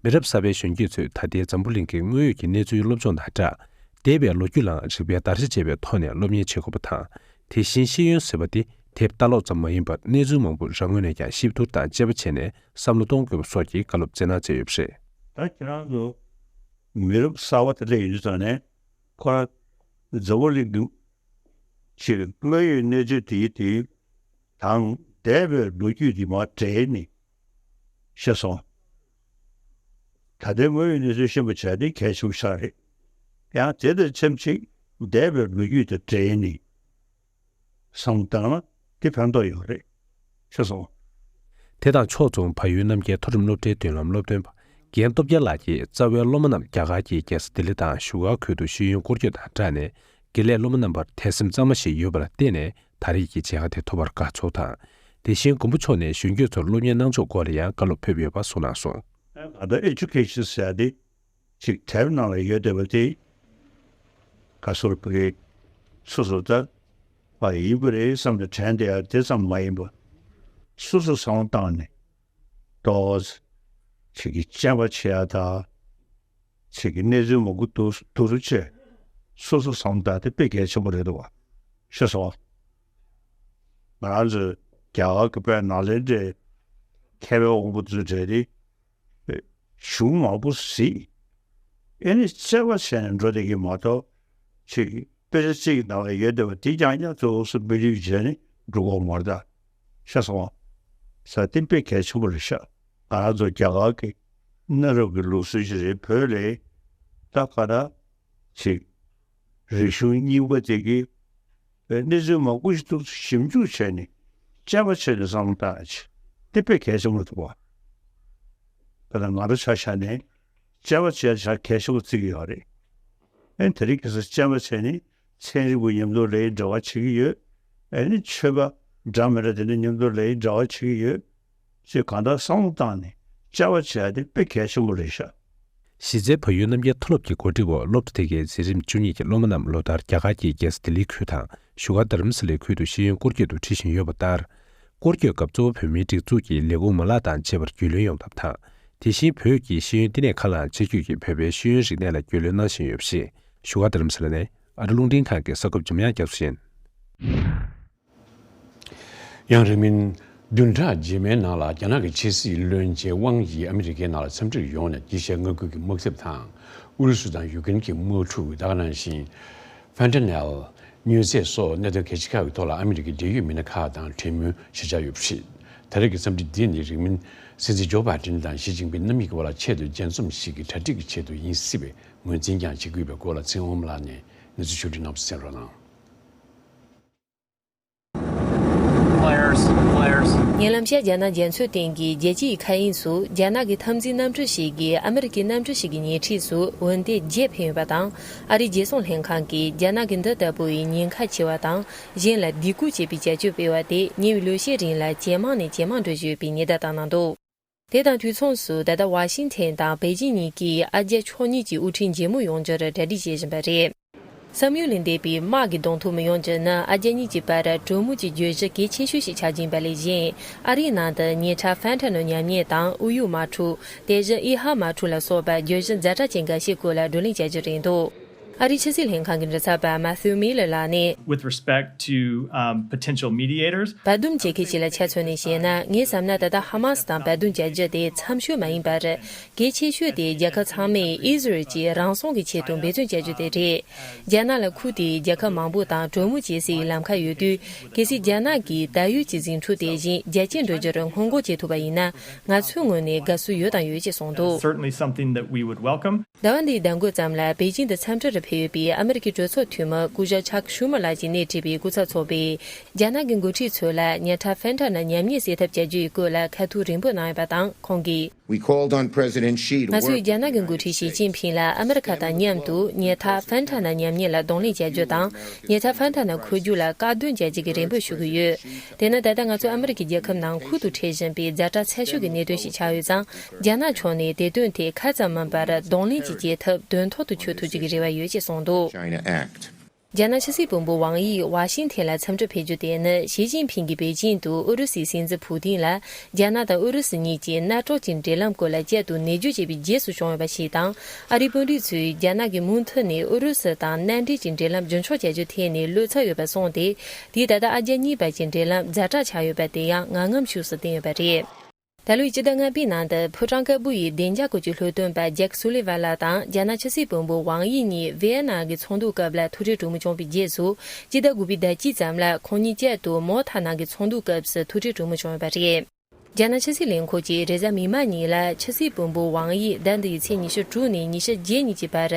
མི་རབས་གསར་པའི་གཞོན་སྐྱེས་ཚོས་ད་ལྟའི་འཛམ་བུ་གླིང་གི་དངོས་ཡོད་ཀྱི་གནས་ཚུལ་སློབ་སྦྱོང་དང་སྦྲགས། འདས་པའི་ལོ་རྒྱུས་ལའང་རིག་པའི་བརྡར་ཤ་བཅད་པའི་ཐོག་ནས་སློབ་གཉེར་བྱེད་དགོས་པ་དང་། དེ་བཞིན་ཤེས་ཡོན་ཟེར་བ་དེ་དེབ་ལྟ་ཀློག་ཙམ་མ་ཡིན་པར་གནས་ཚུལ་མང་པོ་རང་ངོས་ནས་ཀྱང་ཞིབ་བསྡུར་དང་དཔྱད་པ་བྱས་ནས་བསམ་བློ་གཏོང་དགོས་པ་སོགས་ཀྱི་བཀའ་སློབ་སྩལ་གནང་མཛད་ཡོད་པ་རེད། ད་ཁྱེད་རང་ཚོ་མི་རབས་གསར་པ་དེ་འདྲ་ཡིན་དུས་ཙང་ནས་ཁོ་རང་འཛམ་བུ་གླིང་གི་ཕྱིར་དངོས་ཡོད་གནས་ཚུལ་དེའི་དེའི་དང་འདས་པའི་ལོ་རྒྱུས་དེ་མར་དྲན་ནས་ཤེས་སོང་། ད་ལྟའི་དངོས་ཡོད་གནས་ཚུལ་ཤེས་པ་བྱས་ཏེ་གལ་ཆེན་པོ་ཞིག་རེད། ཡང་དེ་དང་ཆབས་ཅིག་འདས་པའི་ལོ་རྒྱུས་དེ་དྲན་ནས་བསམ་བློ་བཏང་ན་དེ་ཕན་ཐོགས་ཡོད་རེད། ཤེས་སོང་། དེ་དང་ཕྱོགས་མཚུངས་བལ་ཡུལ་རྣམ་རྒྱལ་མཐོ་རིམ་སློབ་གྲྭའི་མདུན་ལམ་སློབ་སྟོན་པ་རྒན་སྟོབས་རྒྱལ་ལགས་ཀྱིས་རྩ་བའི་སློབ་མ་རྣམས་རྒྱ་གར་གྱི་རྒྱལ་ས་ལྡི་ལི་དང་བཞུགས་སྒར་ཁུལ་དུ་ཤེས་ཡོན་སྐོར་སྐྱོད་དང་སྦྲགས་ནས་དགེ་ལས་སློབ་མ་རྣམ་པར་དད་སེམས་གཙང་མ་ཞིག་ཡོད་པར་བརྟེན་ནས་ད་རེས་ཀྱི་མཇལ་ཁ་དེ་ཐོབ་པར་དགའ་ཚོར་དང་། དེ་བཞིན་མགོན་པོ་མཆོག་ནས་གཞོན་སྐྱེས་ཚོར་སློབ་གཉེར་གནང་ཕྱོགས་སྐོར་ལ་ཡང་བཀའ་སློབ་ཕེབས་ཡོད་པ་གསུངས་གནང་སོང་། ད་ལྟ་ཨེ་ཌུ་ཀེ་ཤན་ཟེར་ཡ་དེ་ཅིག་དེབ་ནང་ལ་ཡོད་བསྡད་པ་དེ་ག་ཚོད་ཕ་གི་སོ་སོ་ལྟར་བ་ཡིན་པ་རེད་བསམ་ནས་དྲན་བསྡད་ཡ་དེ་ཙམ་མ་ཡིན་པ། སོ་སོ་བསམ་བློ་བཏང་ནས་ཏོག་ཙམ་ཅིག་གི་དཔྱད་པ་བྱེད་ཡ་ད། ཚིག་གི་གནས་ཚུལ་མང་པོ་འདུག་འདུག་རུ་ཆེ། སོ་སོ་བསམ་བཏང་དེ་དཔེ་གལ་ཆེན་པོ་རེད་འདུག་བ། ཤེས་སོང་། ང་རང་ཚོས་རྒྱ་གར་གྱི་དཔེ་ནཱ་ལེནྡྲའི་མཁས་པའི་དབང་པོ་ཚོའི་གྲས་དེ་གཞུང་མང་པོ་གཟིགས། ཨེ་ནི་དཔྱད་པ་བྱས་ནས་འགྲོ་བསྡད་ཀྱི་མ་གཏོགས་ཅིག་དཔེ་ཆ་གཅིག་གི་ནང་ལ་ཡོད་བསྡད་པ་དེ་རྐྱང་རྐྱང་གཙོ་བོ་སུ་བི་ལིབ་བྱས་ནས་འགྲོ་གི་ཡོད་མ་རེད་ད། ཤེས་སོང་། ས་དེ་དཔེ་གལ་ཆེན་པོ་རེད་ཤག་ང་རང་ཚོ་རྒྱ་གར་གྱི་གནའ་རབས་ཀྱི་ལུགས་སྲོལ་ཞིག་རེད། བོད་ལ་ད་ག་རེ་ཅིག་རིག་གཞུང་རྙིང་པ་དེ་གི་གནས་ཚུལ་མང་པོ་ཞིག་ཏུ་ཞིབ་འཇུག་བྱས་ནས་དཔྱད་པ་བྱས་ནས་བསམ་བློ་བཏང་ཡ་ཅིག་དེ་དཔེ་གལ་ཆེན་པོ་འདུག་བ། ད་ལྟ་ང་རང་ཆ་བཞག་ནས་དཔྱད་པ་བྱས་ཡ་གལ་ཆེན་པོ་བརྩི་གི་ཡོད་རེད། ཨེ་དེ་རིང་ཁ་སང་དཔྱད་པ་བྱས་ནས་ཚན་རིག་པ་མཉམ་དུ་ལས་འབྲེལ་བ་བྱེད་ཀྱི་ཡོད། ཨེ་ནི་ཆོས་པ་འདྲ་མི་འདྲ་དེ་འདྲ་མཉམ་དུ་ལས་འབྲེལ་བ་བྱེད་ཀྱི་ཡོད། ཅེས་གང་ལྟར་བསམ་བློ་བཏང་ནས་དཔྱད་པ་བྱས་ཏེ་དཔེ་གལ་ཆེན་པོ་རེད་ཤག་གཞི་རྩའི་བལ་ཡུལ་རྣམ་རྒྱལ་མཐོ་སློབ་ཀྱི་གོ་སྒྲིག་འོག་སློབ་གྲྭ་དེ་གའི་འཛིན་རིམ་བཅུ་གཉིས་ཀྱི་སློབ་མ་རྣམས་ལོ་ལྟར་རྒྱ་གར་གྱི་རྒྱལ་ས་ལྡི་ལི་ཁུལ་དང་བཞུགས་སྒར་རྡ་རམ་ས་ལའི་ཁུལ་དུ་ཤེས་ཡོན་སྐོར་སྐྱོད་དུ་ཁྲིད་བཞིན་ཡོད་པ་ལྟར། སྐོར་སྐྱོད་སྐབས་གཙོ་བོ་བོད་མིའི་སྒྲིག་འཛུགས་ཀྱི་ལས་ཁུངས་མ་ལག་དང་བཅས་པར་རྒྱུས་ལོན་ཡོང་ཐབས་དང་། དེ་བཞིན་བོད་ཀྱི་ཤེས་ཡོན་བསྟི་གནས་ཁག་ལའང་ཆེད་བསྐྱོད་ཀྱིས་བོད་པའི་ཤེས་ཡོན་རིག་གནས་ལ་རྒྱུས་ལོན་གནང་བཞིན་ཡོད་པ་ཞིག་བཞུགས་སྒར་རྡ་རམ་ས་ལ་ནས་ཨ་རི་རླུང་འཕྲིན་ཁང་གི་གསར་འགོད་པ་འཇམ་དབྱངས་རྒྱ་མཚོ་ཡིན། ཡང་རིང་མིན་བདུན་ཕྲག་རྗེས་མའི་ནང་ལ་རྒྱ་ནག་གི་ཕྱི་སྲིད་བློན་ཆེན་ཝང་ཡི་ཨ་མི་རི་ཀའི་ནང་ལ་འཚམས་འདྲིར་ཡོང་ནས་དཀྱིལ་ཤར་མངའ་ཁུལ་གྱི་དམག་འཐབ་དང་། ཨུ་རུ་སུ་དང་ཡུ་ཀེ་རེན་གྱི་དམག་འཁྲུག་ད་ག་ནང་བཞིན། ཕན་ཏ་ནེལ། མྱོས་རྫས་སོགས་གནད་དོན་གལ་ཆེ་ཁག་གི་ཐོག་ལ་ཨ་མི་རི་ཀའི་འབྲེལ་ཡོད་མི་སྣ་ཁག་དང་གྲོས་མོལ་ཞུ་འཆར་ཡོད་པ་རེད། ད་རེས་ཀྱི་འཚམས་འདྲི་འདི་ནི་རིང་མིན་སྲིད་འཛིན་ཇོ་བྷའི་ཏིན་དང་ཞི་ཅིན་ཕིན་རྣམ་གཉིས་ཀྱི་བར་ལ་ཆེད་དུ་མཇལ་འཛོམས་ཤིག་གི་གྲ་སྒྲིག་གི་ཆེད་དུ་ཡིན་སྲིད་པའི་ངོས་འཛིན་ཀྱང་བྱེད་ཀྱི་ཡོད་པའི་སྐོར་ལ་ཚེ་དབང་མོ་ལགས་ནས་གནས་ཚུལ་ཕྱོགས་བསྒྲིགས་གནང་བ་གསན་རོགས་གནང་། Flares, flares. ཉེ་ལམ་ཤར་རྒྱ་ནག་རྒྱ་མཚོའི་སྟེང་གི་རྒྱལ་སྤྱིའི་མཁའ་དབྱིངས་སུ་རྒྱ་ནག་གི་འཐབ་འཛིང་གནམ་གྲུ་ཞིག་གིས་ཨ་མི་རི་ཀའི་གནམ་གྲུ་ཞིག་གི་ཉེ་འཁྲིས་སུ་འོད་མདེལ་བརྒྱད་འཕེན་ཡོད་པ་དང་། ཨ་རིའི་རྒྱལ་སྲུང་ལྷན་ཁང་གིས་རྒྱ་ནག་གི་འདི་ལྟ་བུའི་ཉེན་ཁ་ཆེ་བ་དང་གཞན་ལ་སྡིགས་སྐུལ་བྱེད་པའི་བྱ་སྤྱོད་སྤེལ་བ་དེ་ཉེ་བའི་ལོ་ཤས་རིང་ལ་ཇེ་མང་ནས་ཇེ་མང་འགྲོ་བཞིན་ཡོད་པའི་ཉེན་བརྡ་བཏང་གནང་འདུག་དེ་དང་དུས་མཚུངས་སུ་ད་ལྟ་ཝ་ཤིང་ཐན་དང་པེ་ཅིང་གཉིས་ཀྱིས་ཨ་རྒྱ་ཕྱོགས་གཉིས་ཀྱི་དབུ་ཁྲིད་མཇལ་མོལ་ཡོང་རྒྱུར་གྲ་སྒྲིག་བྱེད་བཞིན་པ་རེད། བསམ་ཡུལ་ལས་འདས་པའི་དམག་གི་གདོང་ཐུག་མི་ཡོང་རྒྱུ་ནི་ཨ་རྒྱ་གཉིས་ཀྱི་བར་གྲོས་མོལ་གྱི་བརྗོད་གཞི་གལ་ཆེ་ཤོས་ཤིག་ཆགས་ཀྱིན་པ་ལས་གཞན། ཨ་རིའི་ནང་དུ་ཉེ་འཁྲབ་ཧྥན་ཐ་ནོ་མཉམ་ཉེ་དང་ཨུ་ཡུག་དམག་འཁྲུག་དེ་བཞིན་ཨི་ཧ་དམག་འཁྲུག་ལ་སོགས་པ་བརྗོད་གཞི་ཛ་དྲག་ཅན་འགའ་ཤས་སྐོར་ལ་བགྲོ་གླེང་བྱ་རྒྱུ་རེད་འདུག་ཨ་རིའི་ཕྱི་སྲིད་ལྷན་ཁང་གི་མགྲིན་ཚབ་པ་མ་ཐུ་མི་ལར་ལགས་ནས། With respect to, um, potential mediators, བར་འདུམ་བྱེད་མཁན་ཞིག་ལ་ཆ་མཚོན་ནས་བཤད་ན། ངའི་བསམ་ན་ད་ལྟ་ཧ་མ་སི་དང་བར་འདུམ་བྱ་རྒྱུ་དེ་འཚམ་ཤོས་མ་ཡིན་པར། གལ་ཆེ་ཤོས་དེ་རྒྱལ་ཁབ་ཚང་མས་ཨི་ཟི་རལ་གྱིས་རང་སྲུང་གི་ཆེད་དུ་འབད་བརྩོན་བྱ་རྒྱུ་དེ་རེད། རྒྱ་ནག་ལ་ཁུལ་དེའི་རྒྱལ་ཁབ་མང་པོ་དང་གྲོས་མོལ་བྱེད་སའི་ལམ་ཁ་ཡོད་དུས། གལ་སྲིད་རྒྱ་ནག་གིས་ད་ཡོད་ཀྱི་ཟིང་འཁྲུག་དེ་བཞིན་རྒྱ་སྐྱེད་འགྲོ་རྒྱུར་སྔོན་འགོག་བྱེད་ཐུབ་པ་ཡིན་ན། ང་ཚོའི་ངོས་ནས་དགའ་བསུ་ཡོད་དང་ཡོད་ཅེས་གསུངས་འདུག Certainly something that we would welcome. ཟླ་བ་འདིའི་ཟླ་འགོ་ཙམ་ལ་པེ་ཅིང་དུ་འཚམས་འདྲིར་ཕེབས་ཡོད་པའི་ཨ་མི་རི་ཀའི་གྲོས་ཚོགས་འཐུས་མི་སྐུ་ཞབས་ཆག་ཤུ་མར་ལགས་ཀྱིས་སྣེ་ཁྲིད་པའི་སྐུ་ཚབ་ཚོགས་པས། རྒྱ་ནག་གི་འགོ་ཁྲིད་ཚོ་ལ་ཉེ་འཁྲབ་ཧྥན་ཐ་ནོ་མཉམ་ཉེ་སེལ་ཐབས་བྱ་རྒྱུའི་སྐོར་ལ་ཁ་ཐུག་རིང་པོ་གནང་ཡོད་པ་དང་། ཁོང་གིས། We called on President Xi to ང་ཚོས་work རྒྱ་ནག་གི་འགོ་ཁྲིད་ཞི་ཅིན་ཕིང་ལ་ཨ་མི་རི་ཁ་དང་མཉམ་དུ་ཉེ་འཁྲབ་ཧྥན་ཐ་ནོ་མཉམ་ཉེ་ལ་གདོང་ལེན་བྱ་རྒྱུ་དང་། ཉེ་འཁྲབ་ཧྥན་ཐ་ནོ་འཁོར་རྒྱུག་ལ་བཀག་སྡོམ་བྱ་རྒྱུ་གི་རེ་འབོད་ཞུ་གི་ཡོད། དེ་ནི་ད་ལྟ་ང་ཚོ་ཨ་མི་རི་ཀའི་རྒྱལ་ཁབ་ནང་ཁུལ་དུ་འཕྲད་བཞིན་པའི་ཛ་དྲག་ཚ་ཤོས་ཀྱི་གནད་དོན་ཞིག་ཆགས་ཡོད་ཙང་། རྒྱ་ནག་ཕྱོགས་ནས་དེ་དོན་དེ་ཁ་ཙམ་མིན་པར་གདོང་ལེན་གྱི་བྱེད་ཐབས་དོན་ཐོག་ཏུ་འཁྱོལ་ཐུབ་རྒྱུ་གི་རེ་བ་ཡོད་ཅེས་གསུངས་འདུག China Act. རྒྱ་ནག་ཕྱི་སྲིད་བློན་པོ་ཝང་དབྱི་ཝ་ཤིང་ཐན་ལ་འཚམས་འདྲིར་ཕེབས་རྒྱུ་དེ་ནི། ཞི་ཅིན་ཕིང་གིས་པེ་ཅིང་དུ་ཨུ་རུ་སུའི་སྲིད་འཛིན་ཕུ་ཏིན་ལ། རྒྱ་ནག་དང་ཨུ་རུ་སུ་གཉིས་ཀྱིས་མནའ་གྲོགས་ཀྱི་འབྲེལ་ལམ་སྐོར་ལ་བསྐྱར་དུ་ནན་བརྗོད་བྱས་པའི་རྗེས་སུ་བྱུང་ཡོད་པ་ཞིག་དང་། ཨ་རིའི་དཔོན་རིགས་ཚོས་རྒྱ་ནག་གི་མུ་མཐུད་ནས་ཨུ་རུ་སུ་དང་མནའ་འབྲེལ་གྱི་འབྲེལ་ལམ་རྒྱུན་འཁྱོངས་བྱ་རྒྱུའི་ཐད་ནས་བློ་འཚབ་ཡོད་པ་གསུངས་ཏེ། དེས་ད་ལྟ་ཨ་རྒྱ་གཉིས་བར་གྱི་འབྲེལ་ལམ་ཛ་དྲག་ཆགས་ཡོད་པ་དེ་ཡང་ངང་ངམ་ཤུགས་སུ་བསྟན་ཡོད་པ་རེད། ད་ལོའི་སྤྱི་ཟླ་ལྔ་པའི་ནང་དུ་ཕོ་བྲང་དཀར་པོ་ཡི་བདེ་འཇགས་སྐོར་གྱི་ལྷོ་སྟོན་པ་ཇེཀ་སུ་ལི་ཝན་ལགས་དང་རྒྱ་ནག་ཕྱི་སྲིད་བློན་པོ་ཝང་དབྱི་གཉིས་ཝི་ཡེ་ན་གི་ཚོགས་འདུ་སྐབས་ལ་ཐུག་འཕྲད་གྲོས་མོལ་བྱུང་བའི་རྗེས་སུ། སྤྱི་ཟླ་དགུ་པའི་ཟླ་དཀྱིལ་ཙམ་ལ་ཁོང་གཉིས་བཅས་དུ་མོ་ཐ་ནང་གི་ཚོགས་འདུ་སྐབས་སུ་ཐུག་འཕྲད་གྲོས་མོལ་བྱུང་ཡོད་པ་རེད། རྒྱ་ནག་ཕྱི་སྲིད་ལས་ཁུངས་ཀྱིས་རེས་གཟའ་མིག་དམར་ཉིན་ལ་ཕྱི་སྲིད་བློན་པོ་ཝང་དབྱི་ཟླ་འདིའི་ཚེས་ཉི་ཤུ་དྲུག་ནས་ཉི་ཤུ་བརྒྱད་ཉིན་གྱི་བར་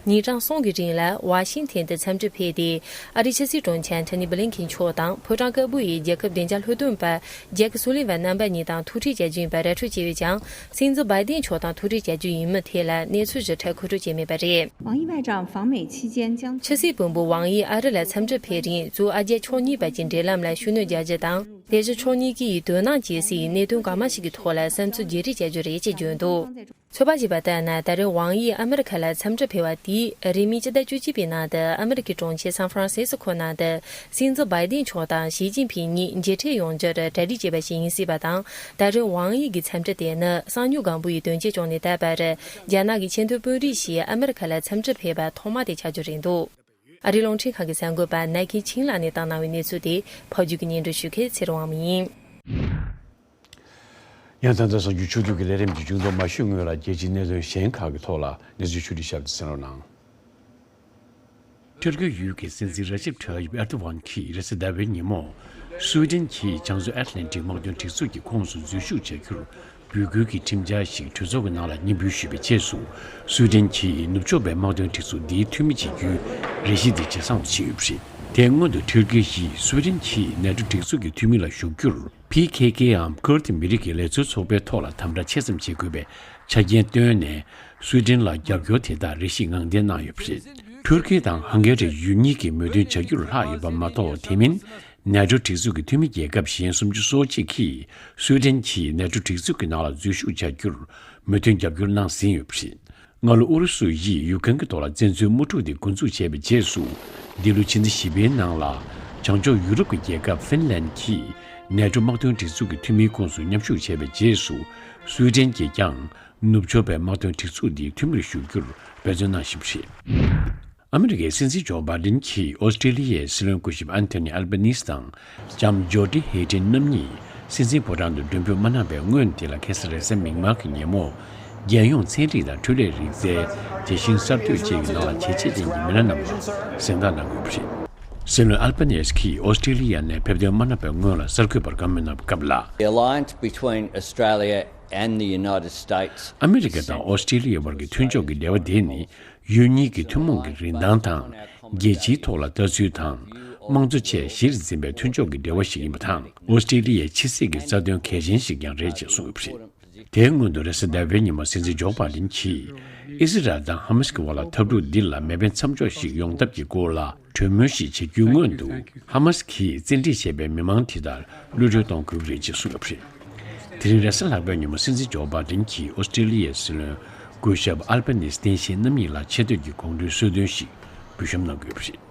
ཉིན་གྲངས་གསུམ་གྱི་རིང་ལ་ཝ་ཤིང་ཐན་དུ་འཚམས་འདྲིར་ཕེབས་ཏེ། ཨ་རིའི་ཕྱི་སྲིད་དྲུང་ཆེ་ཨན་ཐོ་ནི་བྷི་ལིན་ཁེན་མཆོག་དང་ཕོ་བྲང་དཀར་པོ་ཡི་རྒྱལ་ཁབ་བདེ་འཇགས་ལྷོ་སྟོན་པ་ཇེཀ་སུ་ལི་ཝན་རྣམ་པ་གཉིས་དང་ཐུག་འཕྲད་བྱ་རྒྱུ་ཡིན་པ་ར་སྤྲོད་བྱས་ཡོད་ཀྱང་། སྲིད་འཛིན་བྷའི་ཏིན་མཆོག་དང་ཐུག་འཕྲད་བྱ་རྒྱུ་ཡིན་མིན་ཐད་ལ་གནས་ཚུལ་ཞིབ་ཕྲ་མཁོ་སྤྲོད་བྱས་མེད་པ་རེད། 王毅外长访美期间将 ཕྱི་སྲིད་བློན་པོ་ཝང་དབྱི་ཨ་རི་ལ་འཚམས་འདྲིར་ཕེབས་རིང་། གཙོ་བོ་ཨ་རྒྱ་ཕྱོགས་གཉིས་བར་གྱི་འབྲེལ་ལམ་ལ་ཤུགས་སྣོན་རྒྱག་རྒྱུ་དང་། དེ་བཞིན་ཕྱོགས་གཉིས་ཀྱིས་དོ་སྣང་བྱེད་སའི་གནད་དོན་གང་མང་ཞིག་གི་ཐོག་ལ་བསམ་ཚུལ་བརྗེ་རེས་བྱ་རྒྱུ་རེད་ཅེས་བརྗོད་འདུག་ཚོད་དཔག་བྱས་པ་ལྟར་ན། ད་རེས་ཝང་དབྱི་ཨ་མི་རི་ཁ་ལ་འཚམས་འདྲིར་ཕེབས་པ་དེས། རིང་མིན་སྤྱི་ཟླ་བཅུ་གཅིག་པའི་ནང་དུ་ཨ་མི་རི་ཀའི་གྲོང་ཁྱེར་སན་ཧྥ་རན་སིས་ཀོ་ནང་དུ། སྲིད་འཛིན་བྷའི་ཏིན་མཆོག་དང་ཞི་ཅིན་ཕིང་གཉིས་མཇལ་འཕྲད་ཡོང་རྒྱུར་གྲ་སྒྲིག་བྱས་པ་ཞིག་ཡིན་སྲིད་པ་དང་། ད་རེས་ཝང་དབྱི་གི་འཚམས་འདྲི་དེ་ནི་གསང་མྱུལ་སྒང་པོ་ཡི་དོན་རྐྱེན་བྱུང་ནས། ད་བར་རྒྱ་ནག་གི་ཆེས་མཐོའི་དཔོན་རིགས་ཤིག་ཨ་མི་རི་ཁ་ལ་འཚམས་འདྲིར་ཕེབས་པ་ཐོག་མ་དེ་ཆགས་རྒྱུ་རེད་འདུག་ཨ་རིའི་རླུང་འཕྲིན་ཁང་གི་གསར་འགོད་པ་ནཱ་ཁི་ཆིང་ལགས་ནས་བཏང་གནང་བའི་གནས་ཚུལ་དེ་ཕབ་སྒྱུར་གྱིས་སྙན་སྒྲོན་ཞུ་མཁན་ཚེ་རིང་དབང་མོ་ཡིན། ཡང་ད་ལྟ་གསར་འགྱུར་ཕྱོགས་བསྡུས་ཀྱི་ལས་རིམ་གྱི་མཇུག་སྡོམ་མ་ཞུས་སྔོན་ལ། རྒྱལ་སྤྱིའི་གནད་དོན་གཞན་ཁག་གི་ཐོག་ལ་གནས་ཚུལ་ཕྱོགས་བསྡུས་ཞིབ་ཏུ་གསན་རོགས་གནང་། ཐུར་ཁེའི་ཡུལ་གྱི་སྲིད་འཛིན་ར་ཇིབ་ཐ་ཡིབ་ཨེར་དོ་ཝན་གྱིས་རེས་གཟའ་ཟླ་བའི་ཉིན་མོ། སུའེ་ཏེན་གྱིས་བྱང་མཚོ་ཨེཊ་ལན་ཊིག་དམག་དོན་སྒྲིག་འཛུགས་ཀྱི་ཁོངས་སུ་འཛུལ་ཞུགས་བྱ་རྒྱུར་འབོད་སྐུལ་གྱི་ཁྲིམས་འཆར་ཞིག་གྲོས་ཚོགས་ཀྱི་ནང་ལ་སྙན་འབུལ་ཞུས་པའི་རྗེས་སུ། སུའེ་ཏེན་གྱིས་ནུབ་ཕྱོགས་པའི་དམག་དོན་སྒྲིག་འཛུགས་འདིའི་འཐུས་མི་བྱེད་རྒྱུའི་རེ་ཞིག་དེ་ཇེ་བཟང་དུ་ཕྱིན་ཡོད་པ་རེད། དེའི་སྔོན་དུ་ཐུར་ཁེ་ཡིས་སུའེ་ཏེན་གྱིས་ནེ་ཊོ་སྒྲིག་འཛུགས་ཀྱི་འཐུས་མི་ལ་ཞུགས་རྒྱུར། པི་ཁེ་ཁེའམ་ཀུར་ཏི་མི་རིགས་ཀྱི་ལས་བཟོའི་ཚོགས་པའི་ཐོག་ལ་དམ་དྲག་ཆེ་ཙམ་བྱེད་དགོས་པའི་ཆ་རྐྱེན་བཏོན་ནས། སུའེ་ཏེན་ལ་རྒྱབ་སྐྱོར་དེ་དག་རེ་ཞིག་ངང་འདས་གནང་ཡོད་པ་རེད། ཐུར་ཁེ་དང་ཧང་གེ་རི་ཡུལ་གཉིས་ཀྱིས་མོས་མཐུན་བྱ་རྒྱུར་ལྷག་ཡོད་པ་མ་གཏོགས། དེ་མིན་ནེ་ཊོ་སྒྲིག་འཛུགས་ཀྱི་འཐུས་མི་རྒྱལ་ཁབ་གཞན་སུམ་ཅུ་སོ་གཅིག་གིས་སུའེ་ཏེན་གྱིས་ནེ་ཊོ་སྒྲིག་འཛུགས་ཀྱི་ནང་ལ་འཛུལ་ཞུགས་བྱ་རྒྱུར་མོས་མཐུན་རྒྱབ་སྐྱོར་གནང་ཟིན་ཡོད་པ་རེད། སྔ་ལོ་ཨུ་རུ་སུ་ཡིས་ཡུཀ་རེན་གྱི་ཐོག་ལ་བཙན་འཛུལ་དམག་འཁྲུག་དེ་འགོ་འཛུགས་བྱས་པའི་རྗེས་སུ། འདི་ལོའི་ཕྱི་ཟླ་བཞི་པའི་ནང་ལ། བྱང་ཕྱོགས་ཡུ་རོབ་ཀྱི་རྒྱལ་ཁབ་ཧྥིན་ལན་གྱིས་ནེ་ཊོ་དམག་དོན་སྒྲིག་འཛུགས་ཀྱི་འཐུས་མིའི་ཁོངས་སུ་མཉམ་ཞུགས་བྱས་པའི་རྗེས་སུ། སུའེ་ཏེན་གྱིས་ཀྱང་ནུབ་ཕྱོགས་པའི་དམག་དོན་སྒྲིག་འཛུགས་འདིའི་འཐུས་མིར་ཞུགས་རྒྱུར་འབད་བརྩོན་གནང་བཞིན་པ་རེད། ཨ་མི་རི་ཀའི་སྲིད་འཛིན་ཇོ་བྷའི་ཏིན་གྱིས་ཨོ་སི་ཀྲི་ལི་ཡའི་སྲིད་བློན་སྐུ་ཞབས་ཨན་ཐོ་ནི་ཨལ་བྷ་ནིས་དང་ལྕམ་ཇོ་ཌི་ཧེ་ཏིན་རྣམ་གཉིས་སྲིད་འཛིན་ཕོ་བྲང་དུ་མགྲོན་འབོད་མ་གནང་བའི་སྔོན་དེ་ལ། ཁ་སང་རེས་གཟའ་མིག་དམར་གྱི་ཉིན་མོ། རྒྱལ་ཡོངས་ཚན་རིག་དང་འཕྲུལ་ལས་རིག་རྩལ། དེ་བཞིན་གསར་གཏོད་བཅས་ཀྱི་ནང་ལ་བྱས་རྗེས་ལྡན་གྱི་མི་སྣ་རྣམས་ལ་གཟེངས་རྟགས་གནང་དགོས་པ་རེད། སྲིད་བློན་ཨལ་བྷ་ནེས་ཀྱིས་ཨོ་སི་ཀྲི་ལི་ཡ་ནས་ཕེབས་ཐོན་མ་གནང་བའི་སྔོན་ལ་གསར་འགོད་པར་བཀའ་མོལ་གནང་བའི་སྐབས་ལ། The alliance between Australia and the United States. ཨ་མི་རི་ཀ་དང་ཨོ་སི་ཀྲི་ལི་ཡའི་བར་གྱི་མཐུན་ཕྱོགས་ཀྱི་འབྲེལ་བ་དེ་ནི། ཡུལ་གཉིས་ཀྱི་ཐུན་མོང་གི་རིན་ཐང་དང་། རྒྱལ་སྤྱིའི་ཐོག་ལ་ལྟ་ཚུལ་དང་། དམངས་གཙོ་བཅས་གཞིར་འཛིན་པའི་མཐུན་ཕྱོགས་ཀྱི་འབྲེལ་བ་ཞིག་ཡིན་པ་དང་། ཨོ་སི་ཀྲི་ལི་ཡའི་ཕྱི་སྲིད་ཀྱི་རྩ་དོན་གལ་ཆེན་ཞིག་ཀྱང་རེད་ཅེས་གསུངས་ཡོད་པ་རེད། དེའི་སྔོན་དུ་རེས་གཟའ་ཟླ་བའི་ཉིན་མོ་སྲིད་འཛིན་ཇོ་བྷའི་ཏིན་གྱིས། ཨི་སི་རལ་དང་ཧ་མ་སི་ཀྱི་བར་ལ་འཐབ་འཁྲུག་འདི་ལ་མེ་འཕེན་མཚམས་འཇོག་ཞིག་ཡོང་ཐབས་ཀྱི་སྐོར་ལ་གྲོས་མོལ་ཞིག་བྱེད་རྒྱུའི་སྔོན་དུ། ཧ་མ་སི་གིས་བཙན་ཁྲིད་བྱས་པའི་མི་མང་དེ་དག་གློད་གྲོལ་གཏོང་དགོས་ཀྱི་རེད་ཅེས་གསུངས་ཡོད་པ་རེད། དེ་རིང་རེས་གཟའ་ལྷག་པའི་ཉིན་མོ་སྲིད་འཛིན་ཇོ་བྷའི་ཏིན་གྱིས་ཨོ་སི་ཀྲི་ལི་ཡའི་སྲིད་བློན་སྐུ་ཞབས་ཨལ་བྷ་ནིས་རྟེན་གཞི་རྣམ་གཉིས་ལ་ཆེ་བསྟོད་ཀྱི་དགོངས་འགྲེལ་གསོལ་སྟོན་ཞིག་ འབུལ་གཤོམ་གནང་གི་ཡོད་པ་རེད།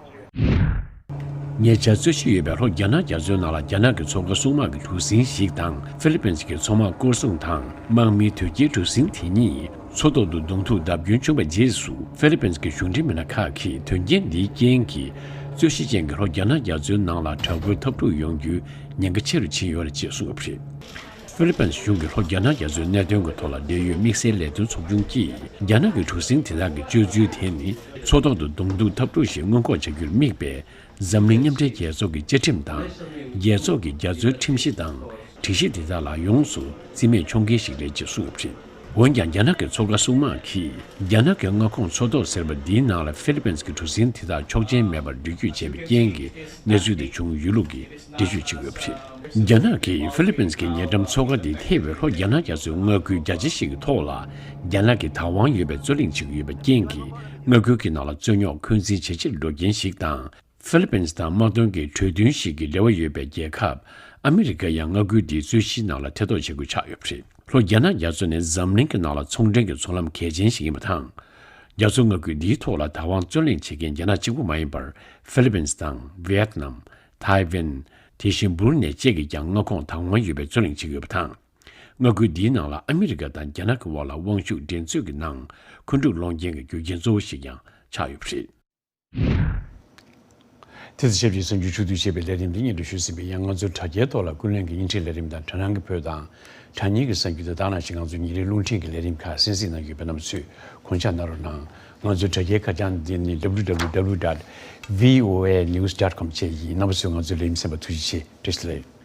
ཉེ་ཆར་རྩོད་གཞི་ཡོད་པའི་ལྷོ་རྒྱ་ནག་རྒྱ་མཚོའི་ནང་ལ་རྒྱ་ནག་གི་མཚོ་ཁ་སྲུང་དམག་གི་གྲུ་གཟིངས་ཤིག་དང་ཧྥི་ལི་པིན་གྱི་མཚོ་དམག་སྐོར་སྲུང་དང་དམག་མིའི་དོས་སྐྱེལ་གྲུ་གཟིངས་དེ་གཉིས་མཚོ་ཐོག་ཏུ་གདོང་ཐུག་བརྡབ་སྐྱོན་བྱུང་བའི་རྗེས་སུ་ཧྥི་ལི་པིན་གྱི་གཞུང་འབྲེལ་མི་སྣ་ཁག་གིས་དོན་རྐྱེན་འདིའི་རྐྱེན་གྱིས་རྩོད་གཞི་ཅན་གྱི་ལྷོ་རྒྱ་ནག་རྒྱ་མཚོའི་ནང་ལ་དྲག་པོའི་འཐབ་འཁྲུག་ཡོང་རྒྱུའི་ཉེན་ཁ་ཆེ་རུ་ཕྱིན་ཡོད་རེད་ཅེས་གསུངས་ཡོད་པ་རེད། ཧྥི་ལི་པིན་གཞུང་གིས་ལྷོ་རྒྱ་ནག་རྒྱ་མཚོའི་གནད་དོན་གྱི་ཐོག་ལ་འབྲེལ་ཡོད་དམིགས་བསལ་ལས་དོན་ཚོགས་ཆུང་གིས་རྒྱ་ནག་གི་གྲུ་གཟིངས་དེ་དག་གི་སྤྱོད་ཚུལ་དེ་ནི་མཚོ་ཐོག་ཏུ་གདོང་ཐུག་འཐབ་འཁྲུག་ཞིག་སྔོན་འགོག་བྱ་རྒྱུར་དམིགས་པའི་འཛམ་གླིང་མཉམ་འབྲེལ་རྒྱལ་ཚོགས་ཀྱི་བཅའ་ཁྲིམས་དང་། རྒྱལ་ཚོགས་ཀྱི་རྒྱ་མཚོའི་ཁྲིམས་གཞི་དང་སྒྲིག་གཞི་དེ་དག་ལ་ཡོངས་སུ་རྩིས་མེད་འཁྱོངས་མཁན་ཞིག་རེད་ཅེས་གསུངས་ཡོད་པ་རེད། འོན་ཀྱང་རྒྱ་ནག་གི་མཚོ་ཁ་སྲུང་དམག་གིས་རྒྱ་ནག་གི་མངའ་ཁོངས་མཚོ་ཐོག་ཟེར་བ་འདིའི་ནང་ལ་ཧྥི་ལི་པིན་གྱི་གྲུ་གཟིངས་དེ་དག་ཆོག་མཆན་མེད་པར་འགྲུལ་སྐྱོད་བྱས་པའི་རྐྱེན་གྱིས་གནས་ཚུལ་དེ་བྱུང་ཡོད་ལུགས་ཀྱི་འགྲེལ་བརྗོད་བྱེད་ཀྱི་ཡོད་པ་རེད། རྒྱ་ནག་གིས་ཧྥི་ལི་པིན་གྱི་ཉེ་འགྲམ་མཚོ་ཁ་དེ་ཐེ་བའི་ལྷོ་རྒྱ་ནག་རྒྱ་མཚོའི་མངའ་ཁུལ་རྒྱ་ཆེ་ཞིག་གི་ཐོག་ལ་རྒྱ་ནག་གི་བདག་དབང་ཡོད་པའི་རྩོད་གླེང་བྱེད་ཀྱི་ཡོད་པའི་རྐྱེན་གྱིས་མངའ་ཁུལ་གྱི་ནང་ལ་རྩོད་རྙོག་འཁོན་འཛིན་ཇེ་ཆེར་འགྲོ་རྐྱེན་ཞིག་དང་། ཧྥི་ལི་པིན་དང་དམག་དོན་གྱི་གྲོས་མཐུན་ཞིག་གི་འབྲེལ་བ་ཡོད་པའི་རྒྱལ་ཁབ་ཨ་མི་རི་ཀ་ཡང་མངའ་ཁུལ་འདིའི་རྩོད་གཞིའི་ནང་ལ་ཐེ་གཏོགས་བྱེད་དགོས་ཆགས་ཡོད་པ་རེད། ལྷོ་རྒྱ་ནག་རྒྱ་མཚོ་ནི་འཛམ་གླིང་གི་ནང་ལ་ཚོང་འབྲེལ་གྱི་མཚོ་ལམ་གལ་ཆེན་ཞིག་ཡིན་པ་དང་། རྒྱ་མཚོ་མངའ་ཁུལ་འདིའི་ཐོག་ལ་བདག་དབང་རྩོད་གླེང་བྱེད་མཁན་རྒྱ་ནག་གཅིག་པུ་མ་ཡིན་པར་ཧྥི་ལི་པིན་དང་ཝི་ཡེད་ནམ། ཐའེ་ཝན། དེ་བཞིན་འབུར་ནེ་བཅས་ཀྱིས་ཀྱང་མངའ་ཁོངས་བདག་དབང་ཡོད་པའི་རྩོད་གླེང་བྱེད་ཀྱི་ཡོད་པ་དང་། མངའ་ཁུལ་འདིའི་ནང་ལ་ཨ་མི་རི་ཀ་དང་རྒྱ་ནག་གི་དབར་ལ་དབང་ཤུགས་འགྲན་རྩོད་ཀྱི་ནང་འཁོན་འཁྲུག་སློང་རྐྱེན་གྱི་རྒྱུ་རྐྱེན་གཙོ་བོ་ཞིག་ཀྱང་ཆགས་ཡོད་པ་རེད། དེ་ཚོ་ཞབས་ཀྱི་གསར་འགྱུར་ཕྱོགས་བསྡུས་བྱས་པའི་ལས་རིམ་འདི་སྙན་སྒྲོན་ཞུས་ཟིན་པས། ཡང་ང་ཚོའི་དྲ་རྒྱའི་ཐོག་ལ་ཀུན་གླེང་གི་བརྙན་འཕྲིན་ལས་རིམ་དང་དྲ་སྣང་གི་བོད་དང་དྲ་བརྙན་གྱི་གསར་འགྱུར་དང་དེ་ནང་བཞིན་ང་ཚོའི་ཉིན་རེའི་རླུང་འཕྲིན་གྱི་ལས་རིམ་ཁག་གསན་གཟིགས་གནང་གི་ཡོད་པས་རྣམ་པ་ཚོས་གོ་བརྡ་གནང་རོགས་གནང་། ང་ཚོའི་དྲ་རྒྱའི་ཁ་བྱང་འདི་ནི་www dot voanews dot com བཅས་ཡིན། རྣམ་པ་ཚོས་ང་ཚོའི་ལས་རིམ་གསན་པར་ཐུགས་རྗེ་ཆེ། བཀྲ་ཤིས་བདེ་ལེགས།